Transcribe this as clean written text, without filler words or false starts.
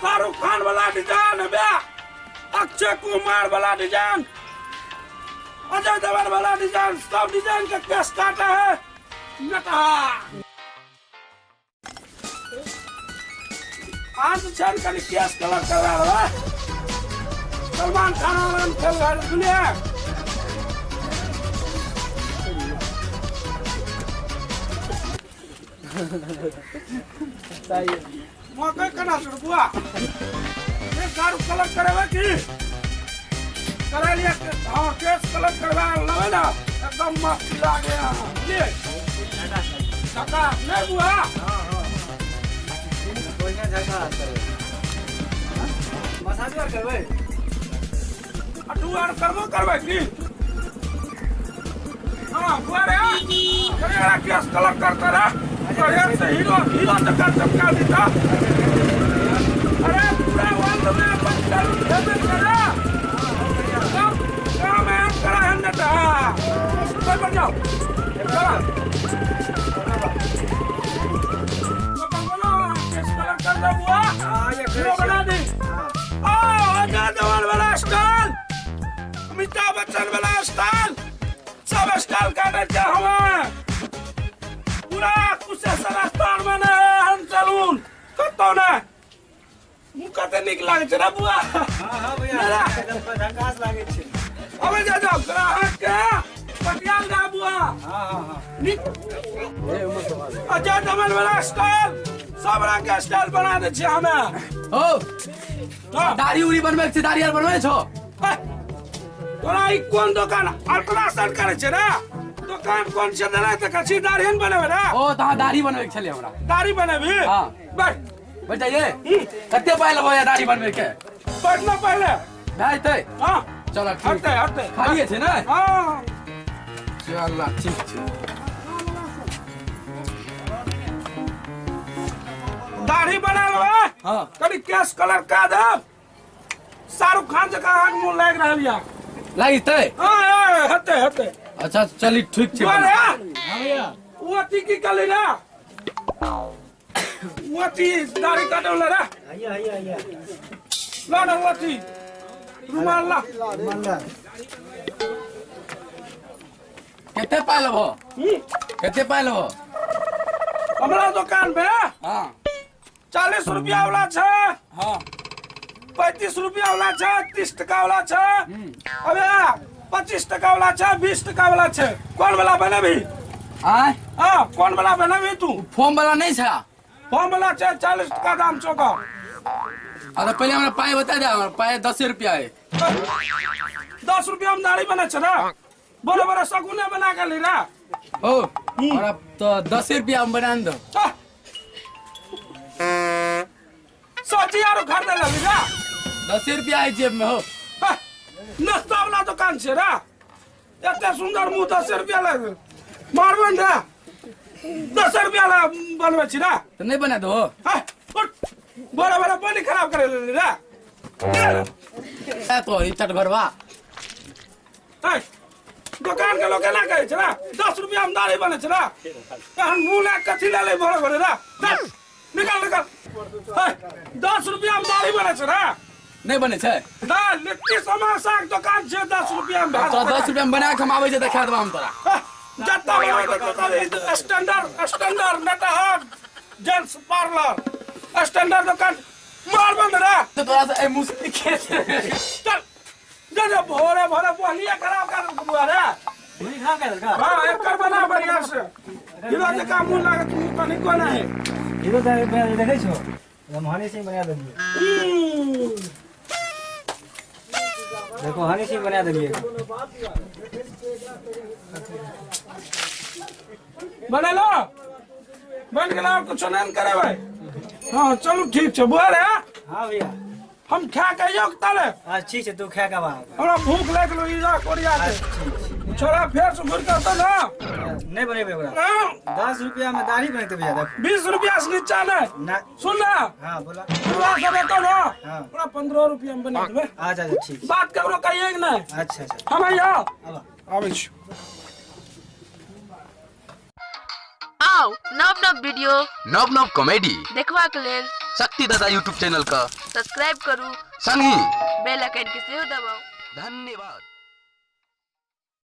शाहरुख खान वाला डिजाइन बे, अक्षय कुमार वाला डिजाइन, अजय देवगन वाला डिजाइन, सब डिजाइन के केस काटे है नटहा। आज छै ने कनि केस कलर करवा लेबै, सलमान खान वाला खेल रहल दुनिया। मकई केना छौ बुआ? ये दारू कलर करेबै की करा लिया? हाँ, केस कलर करवा लेबै ना, एकदम मस्त लागे अहाँ, बुझलियै? झकास नहि बुआ? बढ़िया झकास करबै, मसाज आर करबै। अटू आर करबो करबै की? हाँ बुआ रे, अरे एकरा केस कलर करते रे, बढ़िया से हीरो हीरो जकाँ चमका देता। अरे पूरा वर्ल्ड में अपन सैलून फेमस छै रे। सब काम एहन करा है ने तऽ चल पर जाओ, चला अपन बोलो, केस कलर कर दे बुआ, हीरो बना दी। आ अजय देवगन वाला स्टाइल, अमिताभ बच्चन वाला स्टाइल, सब स्टाइल काटे छै हमें। पूरा कुशेश्वर स्थान में ने हम सैलून कतौ ने। मुँह कते नीक लागै छै रे बुआ? हाँ भैया, एकदम झकास लागै छै। अबे जा जाओ ग्राहक के पटियाल जा बुआ। हाँ हाँ हाँ नीक अजय देवगन वाला स्टाइल, सब रंग के स्टाइल बना दै छियै हमे। हो। हाँ। दाढ़ी उड़ी बनबै के छै, दाढ़ी आर बनबै छो? हे, तोरा ई कोन दोकान अल्ट्रासाउंड करै छै रे? दोकान कोन छै देना तऽ कछि दाढ़ी ने बनेबै रे। ओ तऽ अहाँ दाढ़ी बनबै के छलै हमरा। दाढ़ी बनेबी? हाँ। बैठ। बैठ जाइए। कते पाइ लेबो या दाढ़ी बनबै के? बैठ ना पहिले। भए जेतै? हाँ। चल ठीक। हटते हटते। खालिए छै ने? हाँ। चल ठीक छै। दाढ़ी बना लेबै? हाँ। कनि केश कलर कए देब, शाहरुख खान जकाँ अहाँके मुँह लागि रहल यऽ। लागि जेतै? हाँ हाँ, हेतै हेतै। अच्छा चली ठीक छै। बुआ रे। हाँ भैया। ओ अथी की कहली रे, ओ अथी दाढ़ी काटे वाला रे? हैया हैया हैया। ला ना ओ अथी रुमाल ला। मानला। कते पाइ लेबो? कते पाइ लेबो? हमरा दोकान पे हाँ। 40 रुपया वाला छै। हाँ। 35 रुपया वाला छै, 30 टका वाला छै, अबे 25 टका वाला छै, 20 टका वाला छै। कोन वाला बनेबही? आय? हाँ, कोन वाला बनेबही तू? फोम वाला नहीं छै? फोम वाला छै, 40 टका दाम छौ ओकर। अरे पहिले हमरा पाइ बता दे, हमरा पाइ 10 रुपया है। 10 रुपया में दाढ़ी बने छै ना? बोलो बोलो, सगुने बना के ली रे। ओ हमरा तो 10 रुपया में बना दो। आह! सब्जी आरो खरीदे ला ली रे। 10 रुपया है जेब में हो। आह! नाश्ता वाला दुकान छै रे, एते सुंदर मुंह, 10 रुपया लग मारबन रे। 10 रुपया ला बनबै छी रे? तो नहीं बना दो। आह! उठ! बोरा बोरा पानी खराब करे ले रे। ए तो ई चटघरवा। है, दोकान के लोग एना कहै छै रे, 10 रुपया में दाढ़ी बनै छै रे? तहन मुँह लए कथी लए ले भरे भरे रे? चल, निकल निकल। है, 10 रुपया में दाढ़ी बनै छै रे? नहीं बने छै। ना, लिट्टी समोसा के दोकान छै, 10 रुपया में भए तोरा 10 रुपया में बना के हम आबै छै, देखा देबा हम तोरा। है, जत्ता बना देतौ। स्टैंडर्ड स्टैंडर्ड नटहर जेंट्स पार्लर स्टैंडर्ड दोकान, मार बंद रे। तो तोरा से ए मुँह से खेत। चल जा जा, भोरे भोरे बोलिए खराब कर बुआ रे। भूरी खा के देलका। हाँ, एकर बना बढ़िया से, हीरो जकाँ मुँह लागत, मुँह तनिको नहीं। हीरो तऽ देखै छौ, हम हनी सिंह बना देलियै। देखो, हनी सिंह बना देलियै। बनेलो, बन गेल, और कुछो नहीं करेबै? हाँ चलू ठीक छै बुआ रे। हाँ भैया। हम खा के अइयो ताले। हाँ ठीक छै, तू खा के आबा। हमरा भूख लागि गेलो, ई जा कोरिया के। ठीक छै। छोड़ा फेर से घुरि के अतौ ना। नहीं बनेबै ओकरा। हाँ। 10 रुपया में दाढ़ी बनेतै भैया, देखो। 20 रुपया से नीचा नहीं। ना। सुन ना। हाँ बोला। बुढ़वा सब एतौ ना। हाँ। ओकरा 15 रुपया में बना देबै। अच्छा अच्छा ठीक छै। बात ककरो कहिए कि नहीं। अच्छा अच्छा। हम अइयो। आबा। आबै छी। आउ नव नव वीडियो, नव नव कॉमेडी देखबाक लेल शक्ति दादा यूट्यूब चैनल का सब्सक्राइब करू, संगही बेल आइकन के सेहो दबाउ। धन्यवाद।